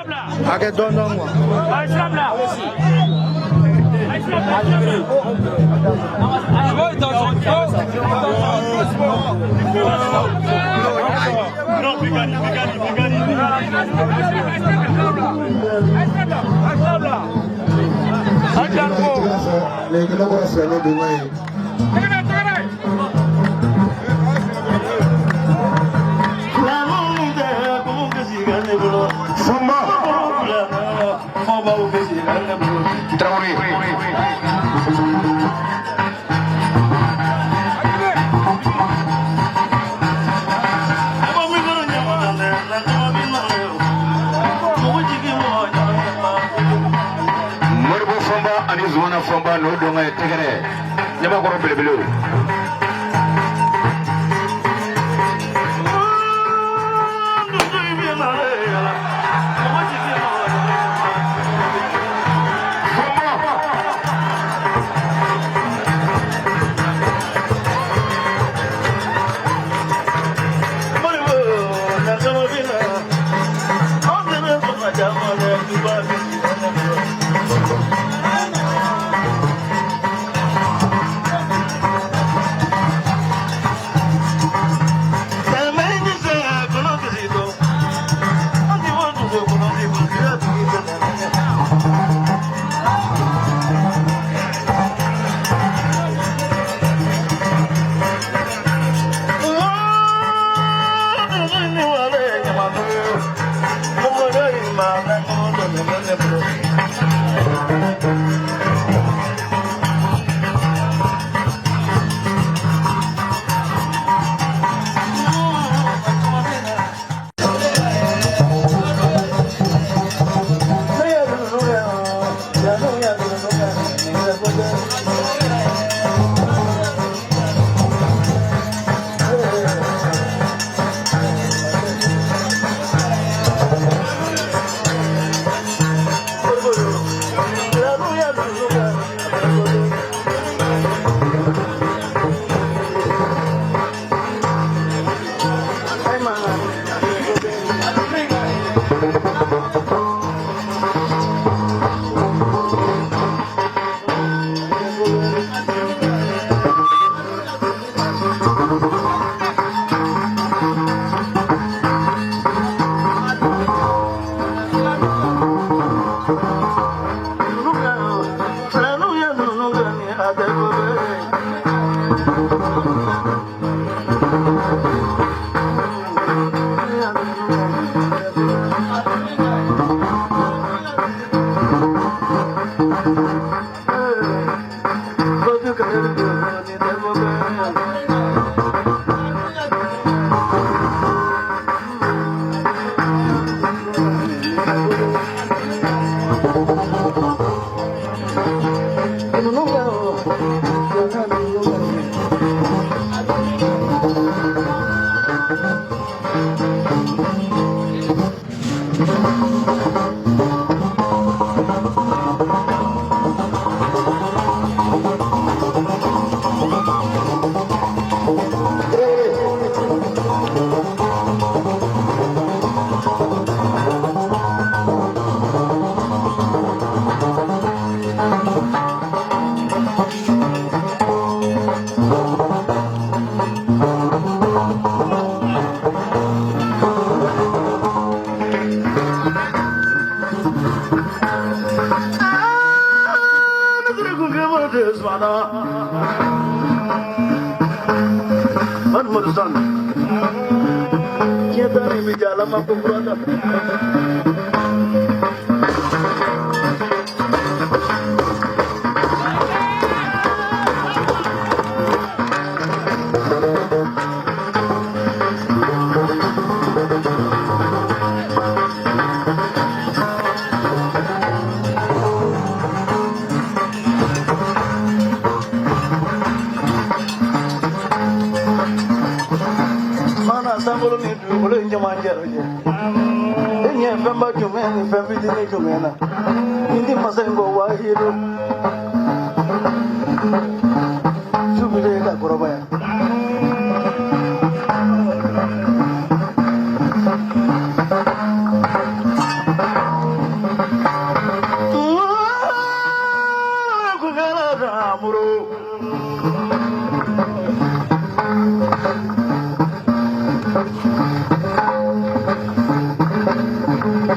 A kɛ dɔɔni dɔɔni quoi. Nin ye kɛnɛkɔrɔ silamɛ donkan ye. Fɔnba Tarawele. Moribo Fɔnba ani Zumana Fɔnba n'o donkan ye tɛgɛrɛ ɲamakɔrɔ belebelew.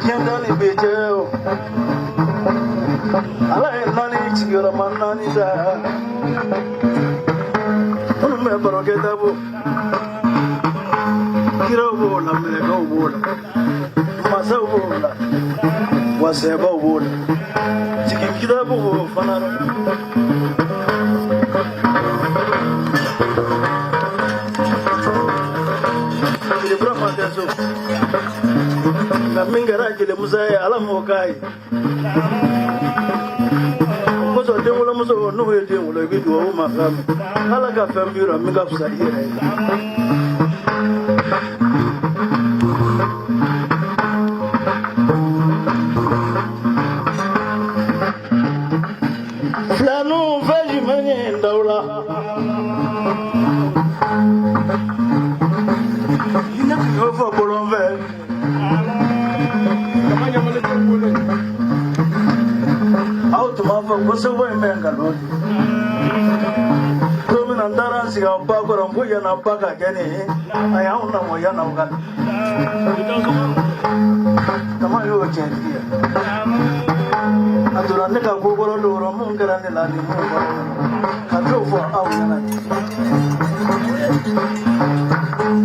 Diɲɛ danni bɛ cɛ o. Ala ye naani sigiyɔrɔma naani da. Minnu bɛ baro kɛ dabo. Kiraw b'o la, mɛlɛkɛw b'o la, masaw b'o la, wa sɛbaw b'o la. Jigin kitabu b'o fana la. Jeli Burama tɛ so. Nka min kɛra Jeli Musa ye, Ala m'o k'a ye. O kosɔn denwolomuso n'u ye den wolo, i bɛ dugawu ma fɛn min. Ala ka fɛn b'i rɔ min ka fisa i yɛrɛ ye. Filaniw fɛn jumɛn ye n daw la? Ne tun y'o fɔ bɔlɔn fɛ. Aw tun b'a fɔ ko segu in bɛ nkalon tigɛ. Don min na n taara n sigi aw ba kɔrɔ, n ko yan'aw ba ka kɛ nin ye, a y'anw lamɔ yan'aw ka na. Tama y'o tiɲɛtigi ye. A donna ne ka ko kɔrɔ dɔw rɔ, mun kɛra ne la ni mun bɔra ne la, ka t'o fɔ aw ɲɛna.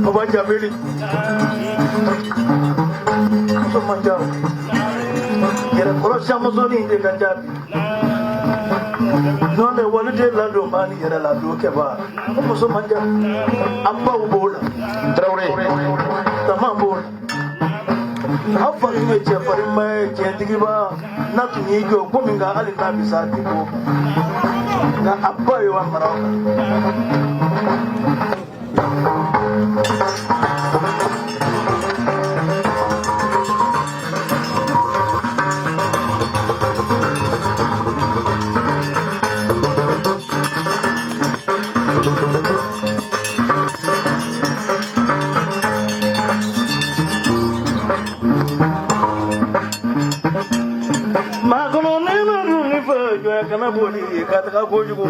Baba Jabili, muso man ca o. Yɛrɛkɔrɔsiya musonin de ka ca bi. N'o tɛ waliden ladon b'a ni yɛrɛ ladon kɛbaa. O muso man ca. An baw b'o la. Tarawele. Tama b'o la. Aw fa tun ye cɛfarinba ye, tiɲɛtigiba. N'a tun y'i jɔ ko min kan, hali n'a bɛ s'a ti bɔ. Nka a ba ye wa mara o kan. Maa kɔnɔ ni ma dun ni fa jɔ kana boli ka taga kojugu.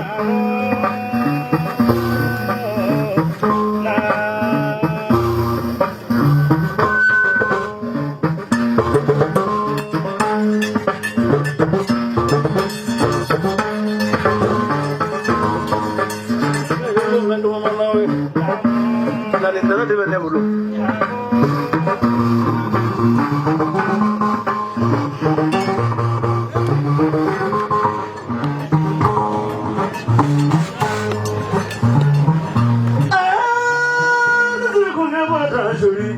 Lalindala de bɛ ne bolo. Aa, ne tun ko ne bɔra ka joli.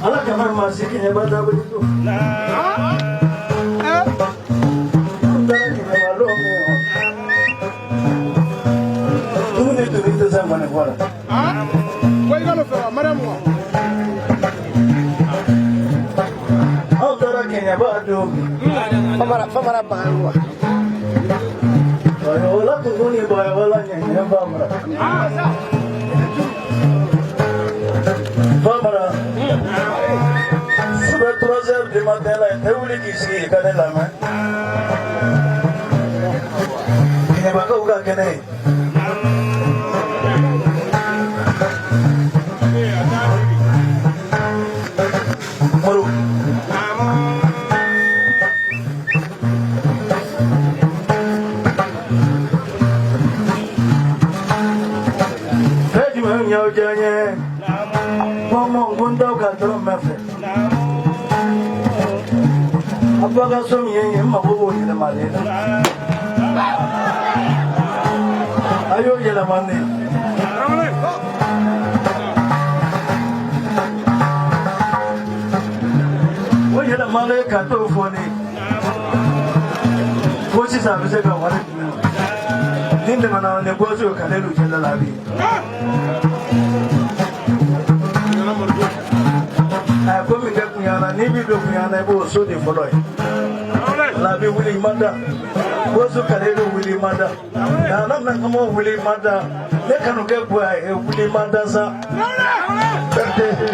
Ala kana maa si kɛɲɛba dabali to. An taara kɛɲɛba don min o. Dumuni tobi tɛ se mɔni fɔ la. Anw taara kɛɲɛba don min. Famara Famara Bangaruwa. Bayola tuntun ni bayola ɲɛɲɛ Famara. Famara. Su bɛ 3 heures du matin la, i tɛ wuli k'i sigi i ka ne lamɛn. Kɛɲɛbakaw ka kɛnɛ ye. Moro. Fɛn jumɛn y'aw diya n ye? Ko mɔ n ko n t'aw ka dɔrɔmɛ fɛ. A ba ka so min ye n ye, n mago b'o yɛlɛmalen na. A y'o yɛlɛma ne ye. O yɛlɛmalen ka t'o fɔ ne ye. Ko sisan a bɛ se ka wari di ne ma. Ni tɛmɛna ni bɔsi o ka ne n'u cɛla la bi. A ye ko min kɛ kunyana, n'i b'i don kunyana, i b'o so de fɔlɔ ye. La bɛ wuli i ma da. Bɔsi kale bɛ wuli i ma da. Nana nakama wuli i ma da. Ne kanu kɛ bonya ye wuli i ma da sa. Berete.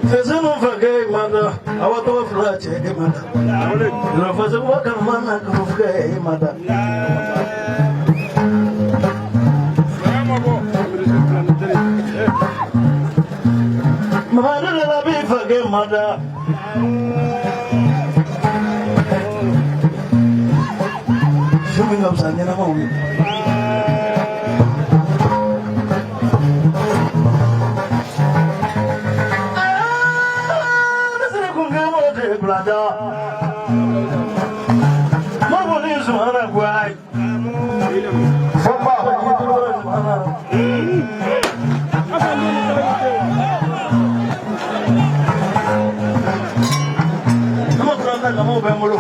Sɛsɛnu fakɛ i ma da. Awa tɔgɔ fila cɛ e ma da. Yɔrɔ segu ka mana ka fɔ e ma da. Mamadu nana bi fakɛ ma da. Su min ka fisa ɲɛnamaw ye. Ne sera kun kɛ mɔgɔ tɛ bulanda. Mɔgɔ ni sumana guwa ye. Fɔnba. Nama kuranda kamaw bɛ n bolo.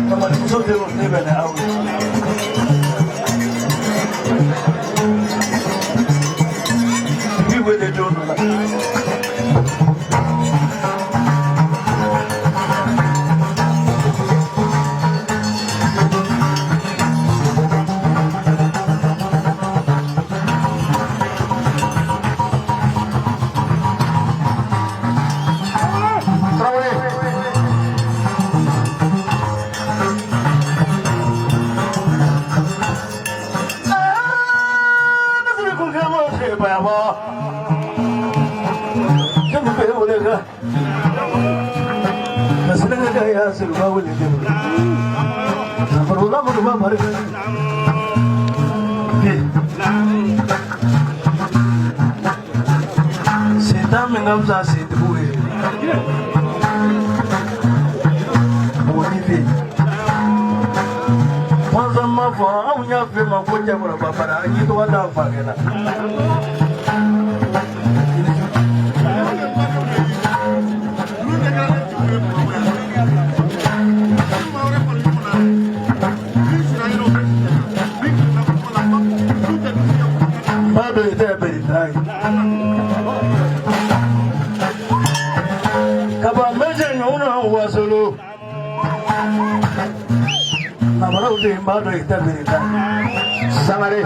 Kamalimuso denw ne bɛ ni aw ye. Bi wele don dɔ la. Tarawele. Ne sera kun kɛ mɔgɔ tɛ bayabɔ. Ne kun bɛ wele kan. Ka sɛnɛkɛ kɛ ya siriba wele de. Nafarola minnu b'a barika. Bi. Sentan min ka fisa sentigiw ye. Mɔgɔ bɛ yen. Mɔnzɔn ma fɔ anw y'a f'e ma ko cɛkɔrɔba bara an y'i tɔgɔ da fakɛ la. N b'a dɔn i tɛ bɛrita ye. Kaba mɛjɛ ɲɔgɔn na wasolo. Nabaraw de n b'a dɔn i tɛ bɛrita ye. Sangare.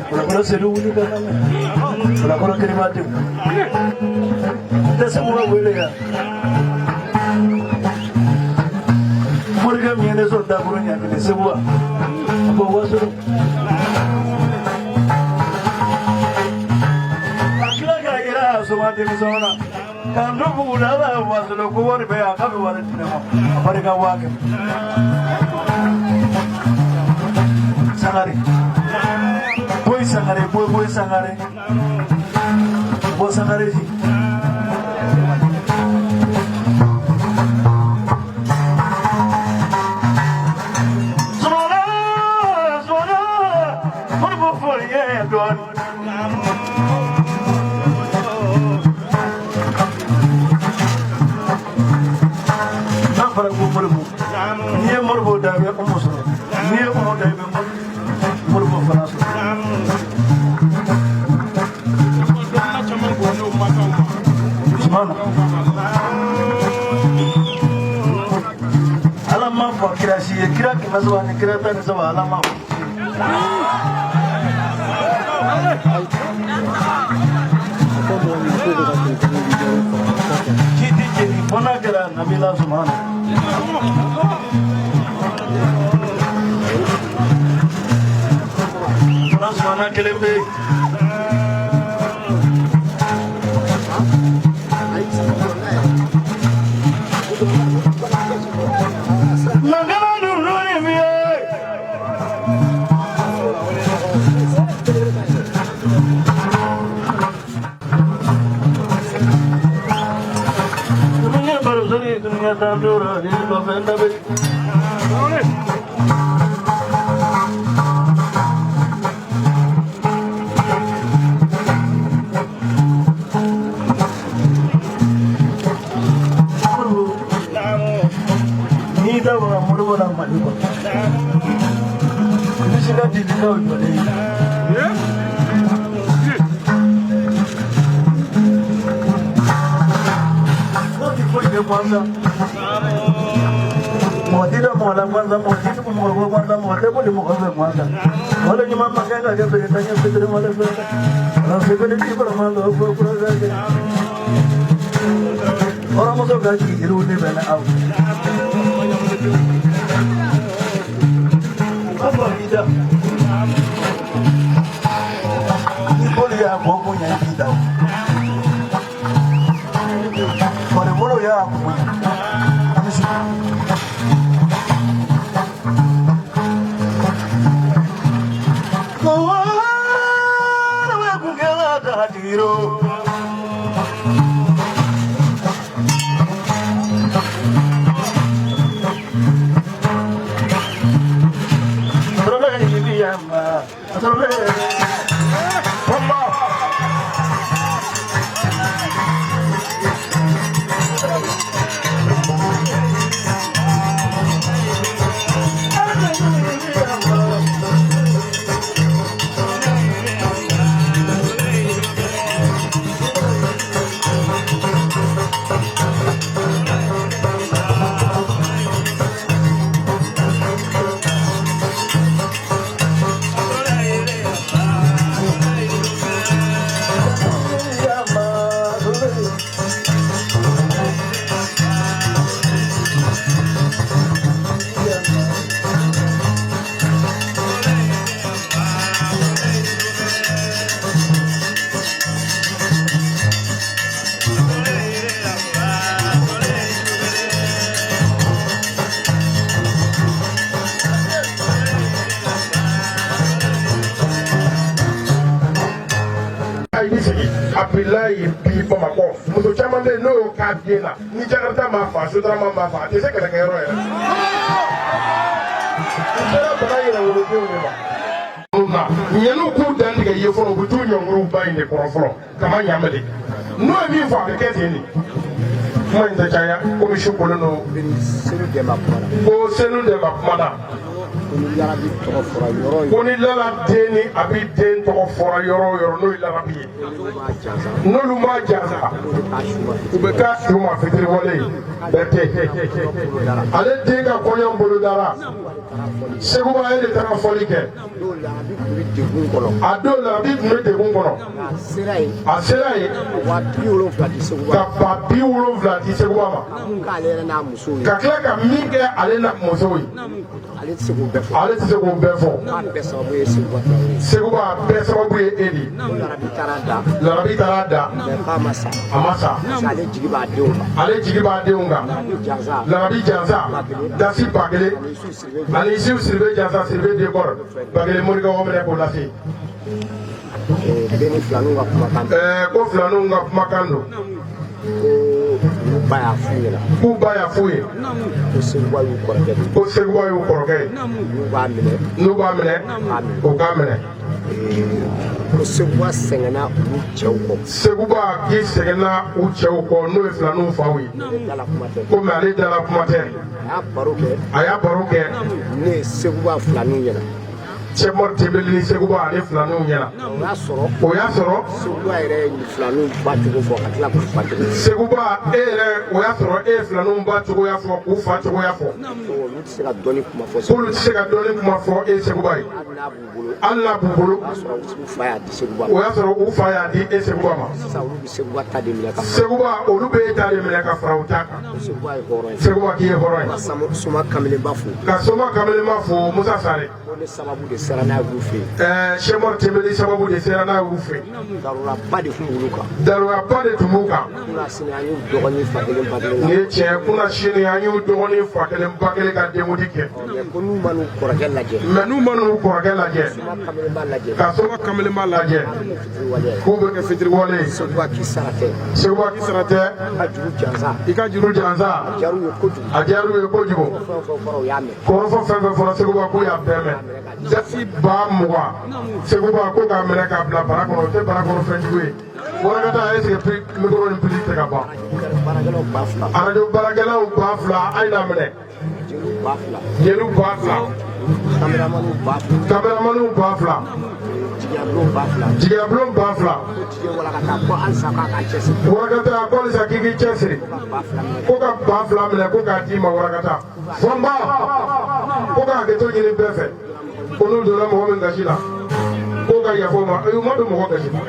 Kulakɔrɔ sedu wuli ka lamɛn. Kulakɔrɔ kiriba denw. N tɛ se ka wele yan. Morikɛ min ye ne sɔrɔ dakuru ɲɛ kelen segu wa. A ko wasolo. A tila k'a yira a soma denmisɛnw na. K'an to buguda la wasolo ko wari bɛ yan k'a bɛ wari di ne ma. A barika 5000. Sangare. Boy Sangare, boy boy Sangare. Bo Sangare ji. Sumana, sumana, moribo foli ye dɔɔni. N'a fɔra ko moribo, n'i ye moribo da i bɛ Umu sɔrɔ, n'i ye Umu da i bɛ moribo fana sɔrɔ. Sumana. Ala ma fɔ kira si ye, kira 300 ni kira 13 Ala ma fɔ. Ci ti jeni fo n'a kɛra Nabila Sumana. Fana Sumana kelen bɛ yen. Nangala dunu ni mi ye. Dununya baru seri, dununya tandura, di bawah ndabe. N'i dabɔra moribo la Mali kɔnɔ, i bɛ se ka dilikaw jɔlen ye. N'o ti foyi kɛ bɔ an na. Mɔgɔ t'i da mɔgɔ la gansan, mɔgɔ ti tugu mɔgɔ kɔ gansan, mɔgɔ tɛ boli mɔgɔ fɛ gansan. Wale ɲuman ma kɛ ka kɛ bere tan ye fitiri wale fɛ. Ala sebele ti kɔrɔma dɔ ko kura kɛ. Hɔrɔnmuso ka jigin jiriw de bɛ na aw. Aw b'i da. Ni boli y'a bɔ ko ɲɛ i b'i da o. Kɔrɔbolo y'a bonya. An bɛ se. Abdoulaye bi Bamakɔ muso caman bɛ yen n'o y'o k'a den na ni Jakarta m'a fa Sotrama m'a fa a tɛ se kɛlɛkɛyɔrɔ yɛrɛ. U sera bana yɛrɛwolodenw de ma. Ɲɛniw k'u dantigɛ ye fɔlɔ u bɛ t'u ɲɔngiriw ba in de kɔrɔ fɔlɔ kama ɲamɛ de n'o ye min fɔ a bɛ kɛ ten de. Kuma in tɛ caya komi su kolen don. Ko Senu Dɛnba kumana. Ko ni Lala den ni Abi den tɔgɔ fɔra yɔrɔ o yɔrɔ n'o ye Larabi ye n'olu m'a jansa u bɛ k'a su ma fitiriwale ye bɛɛ tɛ ale den ka kɔɲɔ bolodara Seguba e de taara fɔli kɛ a don Larabi tun bɛ degun kɔnɔ a sera yen ka 70,000 di Seguba ma ka tila ka min kɛ ale n'a musow ye ale tɛ se k'o bɛɛ fɔ Seguba bɛɛ sababu ye e de ye. Larabi taara da a ma sa ale jigi b'a denw kan Larabi jansa dasi 1000 ani Isiw Siribe jansa Siribe dekɔrɔ 1000 morikɛ o minɛ k'o lase. Ko filaninw ka kumakan don. K'u ba y'a f'u ye ko Seguba y'u kɔrɔkɛ ye n'u b'a minɛ u k'a minɛ. Ko Seguba sɛgɛnna olu cɛw kɔ. Seguba k'i sɛgɛnna u cɛw kɔ n'o ye filaninw faw ye. Komi ale dala kuma tɛ. A y'a baro kɛ. Ne ye Seguba filaninw ɲɛna. Sɛmɔri Tembeli ni Seguba ale filaninw ɲɛna. O y'a sɔrɔ. Seguba yɛrɛ ye filaninw ba cogo fɔ ka tila k'u fa cogo. Seguba e yɛrɛ o y'a sɔrɔ e ye filaninw ba cogoya fɔ k'u fa cogoya fɔ. Olu tɛ se ka dɔnni kuma fɔ. K'olu tɛ se ka dɔnni kuma fɔ e Seguba ye. Hali n'a b'u bolo. O y'a sɔrɔ u fa y'a di e Seguba ma. Sisan olu bɛ Seguba ta de minɛ ka. Seguba olu bɛ e ta de minɛ ka fara u ta kan. Seguba ye hɔrɔn ye. Seguba k'i ye hɔrɔn ye. Ka Soma Kamelenba fo. Ka Soma Kamelenba fo Musa Sare. Ko ne sababu de sera n'a y'u fɛ yen. Sɛmɔri Tembeli sababu de sera n'a y'u fɛ yen. Daruraba de tun b'olu kan. Daruraba de tun b'u kan. Kunna sini an y'u dɔgɔnin fa kelen ba kelen. Nin ye tiɲɛ kunna sini an y'u dɔgɔnin fa kelen ba kelen ka denkundi kɛ. Mɛ ko n'u ma n'u kɔrɔkɛ lajɛ. Mɛ n'u ma n'u kɔrɔkɛ lajɛ. Soma Kamelenba lajɛ. Ka Soma Kamelenba lajɛ. K'u bɛ kɛ fitiriwale ye. Seguba k'i sara tɛ. Seguba k'i sara tɛ. I ka juru jansa. I ka juru jansa. A diyar'u ye kojugu. A diyar'u ye kojugu. Fɛn fɛn fɔra u y'a mɛn. Kɔrɔfɔ fɛn fɛn fɔra Seguba k'u y'a bɛɛ mɛn. Jasi 20,000 Seguba ko k'a minɛ k'a bila bara kɔnɔ o tɛ bara kɔnɔ fɛn jugu ye. Warakata est ce que micro ni pili tɛ ka ban. Arajo baarakɛlaw 2000 a ye n'a minɛ. Jeliw 2000. Jeliw 2000. Kameramaniw 2000. Kameramaniw 2000. Jigiyabulon 2000. Jigiyabulon 2000. Ko tije Warakata ko halisa k'a k'a cɛsiri. Warakata ko halisa k'i k'i cɛsiri. Ko ka 2000 minɛ. Ko ka 2000 minɛ ko k'a d'i ma Warakata. Fɔnba ko ka hakɛto ɲini bɛɛ fɛ, ko n'u donna mɔgɔ min gasi la, k'o ka yafa u ma. Ayi, u ma don mɔgɔ gasi la.